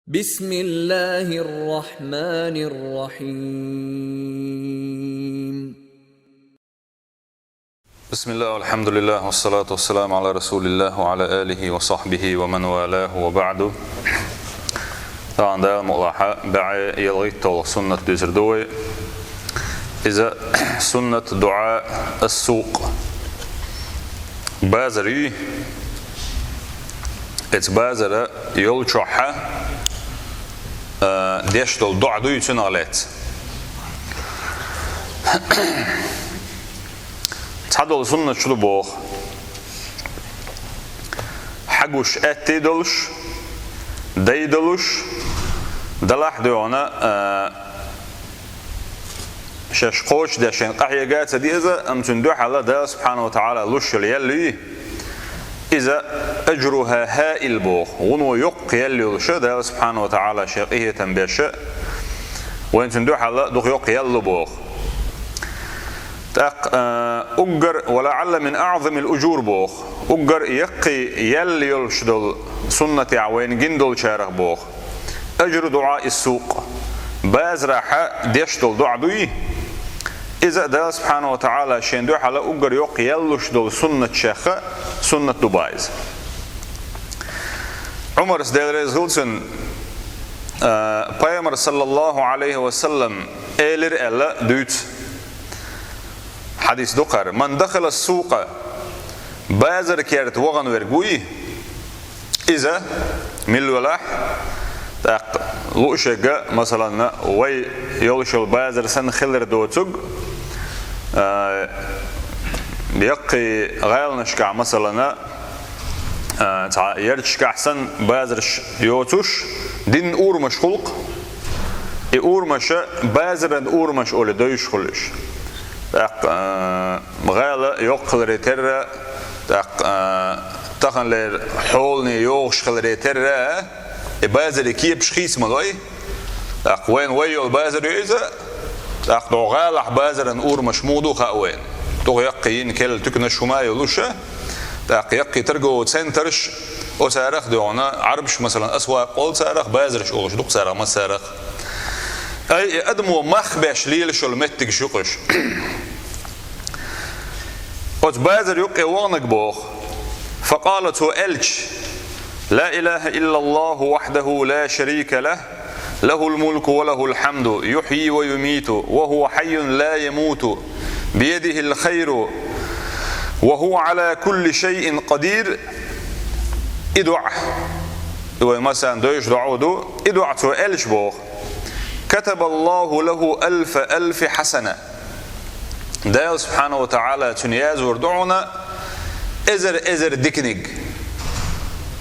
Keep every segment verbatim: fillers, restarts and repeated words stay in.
بسم الله الرحمن الرحيم. بسم الله والحمد لله والصلاة والسلام على رسول الله وعلى آله وصحبه ومن والاه وبعد. Тахан Дала мукъалахь бӀаь ялхитталгӀа суннат дийцар ду вай. Иза суннат дуӀа ас-сукъ. Базар юй. Эца базара йолчохьа, а, деш дола дуӀа дуй цунах лаьцна. Цхьадола суннат шу ду боху. Хьагуш аьттий долуш, дай долуш, далахь доьгӀна, а, шаьш кхочушдеш шайн къахьега а ца деза, амма цуьнан дуьхьал Дала субхьанаху ва таӀала луш йолу ял юй. Иза ажруха хаил боху, вуно йоккха ял йолуша Дала субхьанаху ва таӀала шайн къинхетам беша, вайн цуьнан дуьхьал дукха йоккха ял лу боху. ТӀаккха, а, уггар, ва лаӀалла мин аӀзамил ужур боху, уггар яккхий ял йолуш долу суннатехь вайна гина долчарах боху. Ажру дуӀа ис-сукъ. Базарахьа деш долу дуӀа дуй. Иза Дала субхьанаху ва таӀала шен дуьхьала уггар йоккха ял луш долу суннат шеха, суннат ду баха иза. Ӏумарс, Дела реза хуьлда цунна, а, Пайхамар саллаллаху Ӏалайхи ва саллам элира аьлла дуьйцу. Хьадис ду кхара: «Ман дахала ас-сукъа», базар керта вахана верг вуй, иза мила велахь, тӀаккха луъушега, масалан, вай йолуш йолу базар санна хилар доцург, а, яккхий гӀаланашкахь, масалан, а, цхьа ярташкахь санна базарш йоцуш, динан урамаш хуьлу-кх. И урамаша базаран урамаш олий девзаш хуьлу уьш. ТӀаккха, а, гӀала йоккха хиларе терра, тӀаккха, а, таханлера хьолане йогӀуш хиларе терра, и базаран кепаш хийца ма лой. ТӀаккха вайна вай йолу базар ю иза, тӀаккха дӀо гӀалахь базаран урамаш муха ду хаьа вайна. Дукха яккхий йина керла туьканаш хӀума а йолуша, тӀаккха яккхий торговый центраш, оцарах а доьгӀна, Ӏарбаш, масалан, асвакъ олу царах, базарш олуш ду-кх царах массарах. Ай, и адамо мах беш лелаш йолу меттигаш ю-кх уьш. Оцу базар юккъе ваханарг боху: «Факъала», цо аьлча: «Ла илаха иллаллаху вахьдаху ла шарика лах, лахул мулку ва лахул хьамду, юхьйи ва юмиту, ва хува хьайюн ла ямуту, биядихил хайру, ва хува Ӏала кулли шайин къадир». И дуӀа, и вай массарна девзаш доӀа ду, и дуӀа цо аьлча боху: «Катабаллаху лаху алфа алфи хьасана». Дала субхьанаху ва таӀала цуьнан яздийр ду хьуна эзар-эзар диканиг.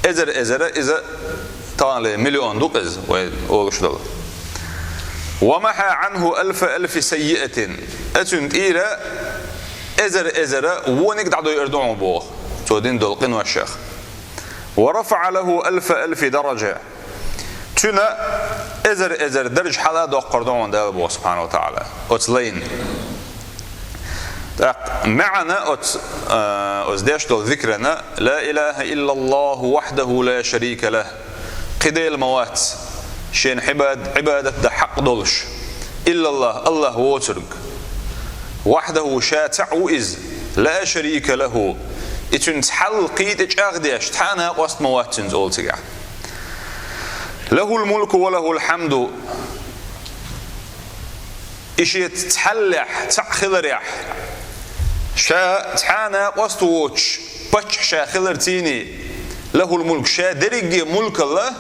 Эзар-эзара иза таханле миллион ду-кх иза, вай олуш долу. «Ва махьа Ӏанху алфа алфи саййиатин». Цуьнан тӀера эзар-эзара вониг дӀадойур ду хьуна боху, цо дина долу къиношех. «Ва рафаӀа лаху алфа алфи даража». Цуьнан эзар-эзар даржа хьала а доккхур ду хьуна Дала боху субхьанаху ва таӀала оцу лайна. ТӀаккха маьӀна оцу, а, оцу деш долу зикрана: «Ла илаха иллаллаху вахьдаху ла шарика лах». Кхин Дела ма вац, шена хьибад-, Ӏибадат дан хьакъ долуш, иллаллах, Аллах воцург. «Вахьдаху», ша цхьаъ ву иза, «ла шарика лаху», и цуьнца хьал кхин тӀе чӀагӀдеш, цхьа а накъост ма вац цуьнца олу цигахь. «Лахул мулку ва лахул хьамду». И шеца цхьаллехь, цхьаъ хиларехь, ша цхьа а накъост воцуш, паччахь ша хилар цийний, «лахул мулку», ша дерриге мулкалла,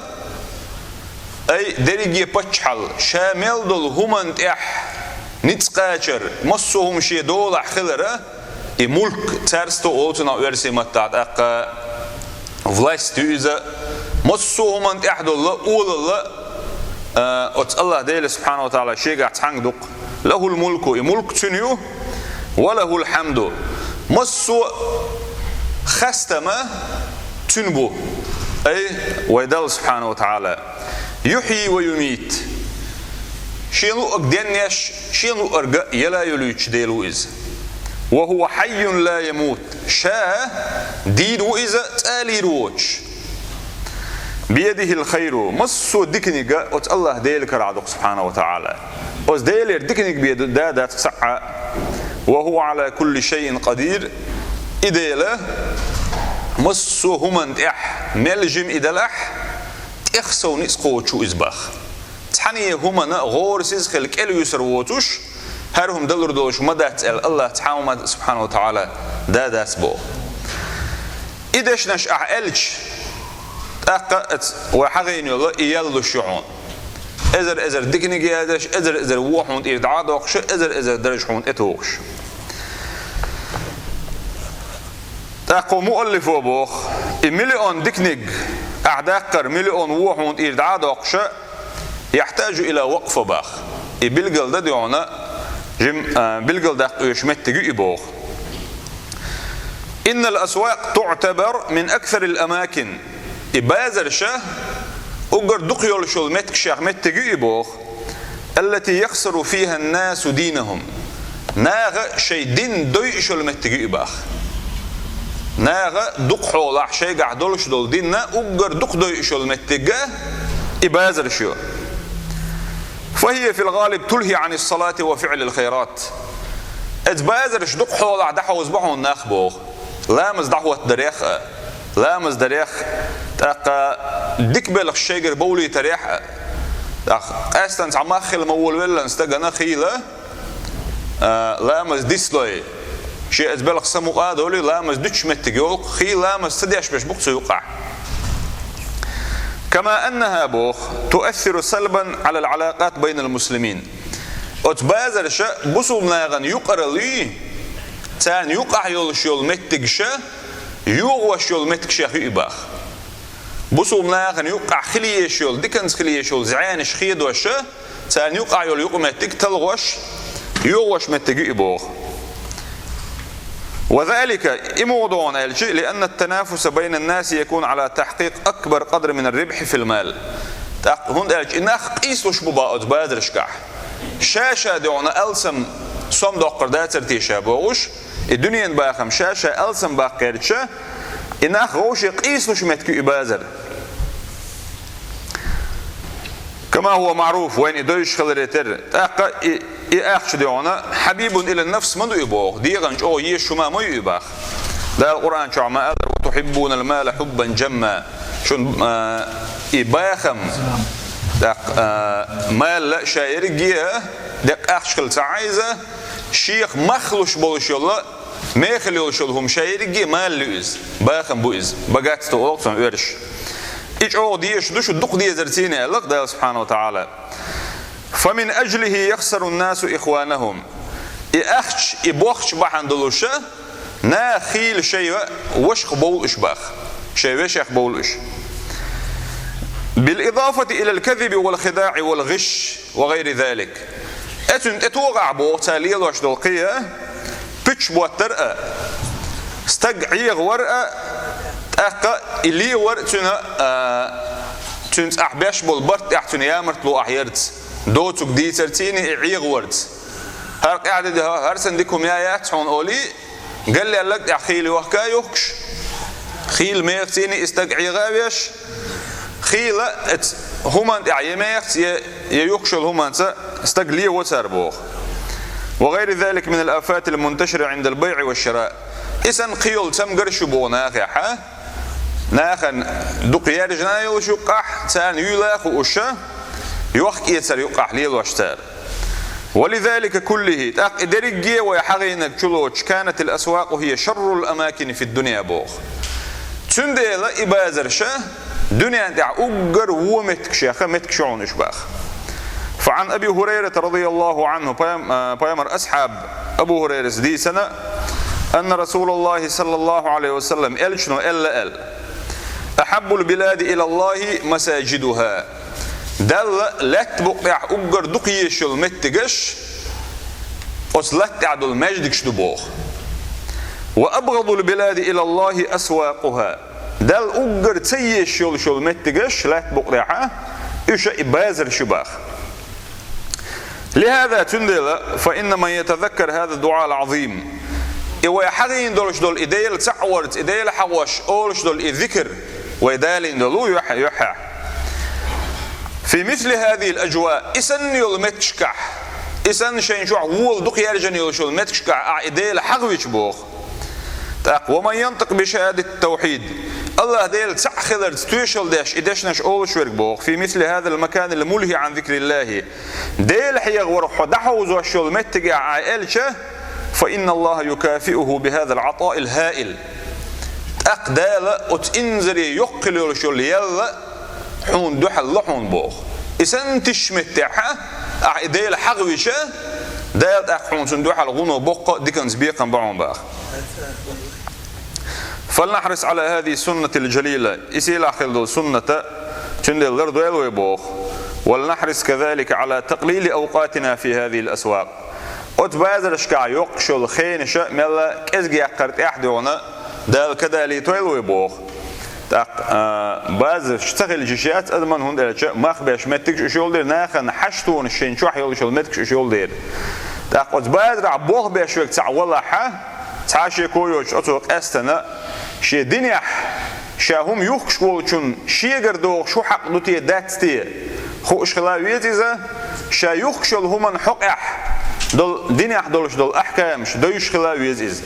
ай, дерриге паччахьалла, ша мел долу хӀуманна тӀехь ницкъ кхачар, массо а хӀума шен долахь хилара, и мулк, царство олу цунах оьрсийн маттахь, тӀаккха власть ю иза, массо а хӀуманна тӀехь долу олалла, а, оцу Аллах Дела субхьанаху ва таӀала шегахь цхьаьнга ду-кх. «Лахул мулку», и мулк цуьнан ю, «ва лахул хьамду». Массо а хастам цуьнан бу, ай, вай Далла субхьанаху ва таӀала. «Юхьйи ва юмит». Шен луъург денъеш, шен луъург яла а йолуьйтуш Дела ву иза. «Ва хува хьайюн ла ямут». Ша дийна ву иза, цӀа а лийр воцуш. بيده الخير, массо а диканиг оцу АллахӀ Делан карахь ду-кх, субхьанаху ва таӀала. Оцу Делера диканиг бен да дац-кх цхьа а. وهو على كل شيء قدير. И Дела массо а хӀуманна тӀехь, мел жима и делахь, тӀех сов ницкъ кхочуш ву иза боху. Цхьана а хӀуманна гӀорасиза хила кӀелвуьсур воцуш, хӀара хӀума далур долуш ма дац аьлла, АллахӀ цхьа а хӀума, субхьанаху ва таӀала, да дац боху. И дешнаш ахь аьлча, тӀаккха оцу вай хьахийна йолу и ял луш ю хьуна. Эзар-эзар диканиг язъеш, эзар-эзар вон хьуна тӀера дӀа а доккхуш, эзар-эзар даржа хьуна тӀетухуш. ТӀаккха муаллифо боху, и миллион диканиг ахь даккхар, миллион вон хьуна тӀера дӀа а доккхуш, يحتاج إلى وقفة боху. И билгал дан дегӀана, жим-, а, билгал даккха оьшу меттиг ю и боху. إن الأسواق تعتبر من أكثر الأماكن. И базарш уггар дукха йолуш йолу меттигашех меттиг ю и боху. التي يخسر فيها الناس دينهم. Наха шайн дин дойуш йолу меттиг ю и боху. Наха дукха хьолахь шайгахь долуш долу дин уггар дукха дойуш йолу меттиг и базарш ю. فهي في الغالب تلهي عن الصلاة وفعل الخيرات. Эцу базарш дукха хьолахь дӀахьовзабо хьуна нах боху. Ламаз дӀахӀоттадарех а, ламаз дарех, тӀаккха дика белхаш шайгара бовлийтарех а. ТӀаккха къаьстина цхьа мах хила ма волавелларна стагана хийла, а, ламаз дицлой, шен эцу белхах самукъа а долий, ламаз дуьтуш меттиг йолу-кх, хийла ламаз ца деш берш бу-кх цу юккъахь. كما أنها боху, تؤثر سلبا على العلاقات بين المسلمين. Оцу базарша бусулба нахана юкъараллий, царна юкъахь йолуш йолу меттигаш йогӀош йолу меттигашех ю и боху. Бусулба нахана юккъахь хила езаш йолу, диканца хила езаш йолу зӀенаш хедош, царна юккъахь йолу юкъаметтиг талхош, йогӀош меттиг ю и боху. وذلك, и муха ду хьуна аьлча, لأن التنافس بين الناس يكون على تحقيق أكبر قدر من الربح في المال. ТӀаккха хӀунда аьлча и нах къийсалуш бу боху оцу базаршкахь. Ша-ша дегӀана алсам сом доккхур дацара те ша бохуш, и дуьненан бахам ша-ша алсам баккхарча, и нах вовше къийсалуш меттиг ю и базар. كما هو معروف, вайна и дойуш хиларе терра. ТӀаккха и, и ахча дегӀана حبيب إلى النفس ма ду и боху, дегӀана чӀогӀа езаш хӀума ма ю и боху. Дала Къуръан чохь ма аьллара: وتحبون المال حبا جما. Шуна, а, и бахам, тӀаккха, а, мал а ша ерриге а деккъа ахча хила ца Ӏан иза, шех мах луш болуш йолу, мехала йолуш йолу хӀума ша ерриге а мал ю иза, бахам бу иза, богатство олу цунах оьрсаша. И чӀогӀа дезаш ду, шу дукха дезарций аьлла-кх Дала, субхьанаху ва таӀала. فمن أجله يخسر الناس إخوانهم. И ахча, и бохча бахьана долуша, наха хийла шайн вашах бовлу уьш боху. Шайн вешех бовлу уьш. بالإضافة إلى الكذب والخداع والغش وغير ذلك. Э, цуьнан тӀе тогӀахь боху цара лелош долу кхин а, пуьчаш боттар а, стаг Ӏегавар а, тӀаккха и лелавар а цуьнан, а, цуьнан цӀахь беш болу барт тӀехь цуьнан ямартло ахь ярца, доцург дийцарций и Ӏегаварца. ХӀара къаьхьа де, хӀара санна дика хӀума яц хьуна олий, галлаьлларг тӀехь хийла йохка а йохкуш, хийла мехаций и стаг ӀегӀа а веш, хийла эцу хӀуманна тӀехь я мехаца, я, я юхкуш йолу хӀуманца стаг лелаво цара боху. وغير ذلك من الآفات المنتشرة عند البيع والشراء. И санна кхин йолу цамгарш ю боху нахехь, а? Нахана дукха яьржина йолуш юккъахь, царна юйла а хууша, йохка-эцар юккъахь лелош цара. ولذلك كله, тӀаккха и дерриге а вай хьахийнарг чулоцуш, كانت الأسواق هي شر الأماكن في الدنيا боху. Цундела и базарша дуьнен тӀехь уггар вон меттигашех меттигаш ю хьуна уьш боху. فعن أبي هريرة رضي الله عنه, пайхам-, а, пайхамар асхьаб Абу ХӀурайрас дийцина, أن رسول الله صلى الله عليه وسلم, элчано аьлла аьлла: أحب البلاد إلى الله مساجدها. Далла лаьтта букъа тӀехь уггар дукха езаш йолу меттигаш оцу латта тӀехь долу маьждигаш ду боху. وأبغض البلاد إلى الله أسواقها. Далла уггар ца езаш йолуш йолу меттигаш лаьтта букъа тӀехь, уьш и базарш ю боху. لهذا, цундела, فإن من يتذكر هذا الدعاء العظيم. И вай хьахийна долуш долу и Дела цхьаъ варца, и Дела хьахош олуш долу и зикр, вай далийна долу юьхь-, юьхьехь. في مثل هذه الأجواء, и санна йолу меттигашкахь, и санна шайна чохь вола дукха яьржина йолуш йолу меттигашкахь ахь и Дела хьахавича боху. ТӀаккха, ومن ينطق بشهادة التوحيد, АллахӀ Дела цхьаъ хиларца тоьшалла деш и дешнаш олуш верг боху, في مثل هذا المكان الملهي عن ذكر الله, Дела хьехаварх хьо дӀахьовзош йолу меттигехь ахь элча, فإن الله يكافئه بهذا العطاء الهائل. ТӀаккха Дала оцу инзаре йоккха хила йолуш йолу ял хьуна дуьхьал ло хьуна боху. И санна тишачу меттехь ахь и Дела хьахавича, Дала тӀаккха хьуна цунна дуьхьал гӀуно боккха а диканца бекхам бо хьуна боху. فلنحرص على هذه السنة الجليلة, и сийлахь хила долу сунната, цундела лардойла вай боху. ولنحرص كذلك على تقليل أوقاتنا في هذه الأسواق. Оцу базаршкахь йоккхуш йолу хенаша мелла кӀезиг яккхар тӀаьхьа дуьгӀна, Дала кадалийтойла вай боху. ТӀаккха, а, базарш ца хилча йиш яц адаман, хӀунда аьлча мах беш меттигаш уьш йолу дера, нахана хьаштонаш шайн чохь йолуш йолу меттигаш уьш йолу дера. ТӀаккха оцу базарахь болх беш верг цхьаъ валахьа, цхьа а шеко йоцуш оцо къаьстина, шен динехь ша хӀума юхкуш волчун шегара догӀуш хӀун хьакъ ду те, дац те, хууш хила веза иза, ша юхкуш йолу хӀуманна хьокъехь долу, динехь долуш долу ахькамаш дойуш хила веза иза.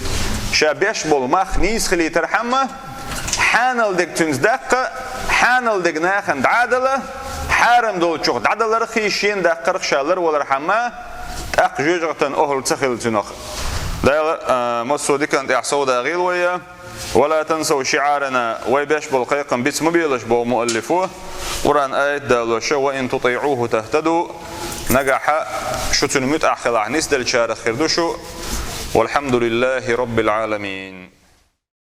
Ша беш болу мах нийса хилийтархьама, хьанал дерг цуьнца даккха, хьанал дерг нахана дӀа а дала, хьарам долчух дӀадаларх а, шена даккхарх а ша ларвалархьама, тӀаккха жоьжахатан охӀла ца хила цуьнах. Дала, а, массо а диканна тӀехь совдагӀийла вай. ولا تنسوا شعارنا, вай беш болу кхайкхам биц ма белаш боху муаллифо, Къуръан аят далоша, وإن تطيعوه تهتدوا, нагахь шу цуьнан муьтӀахь хилахь, нисделлачарах хир ду шу. والحمد لله رب العالمين.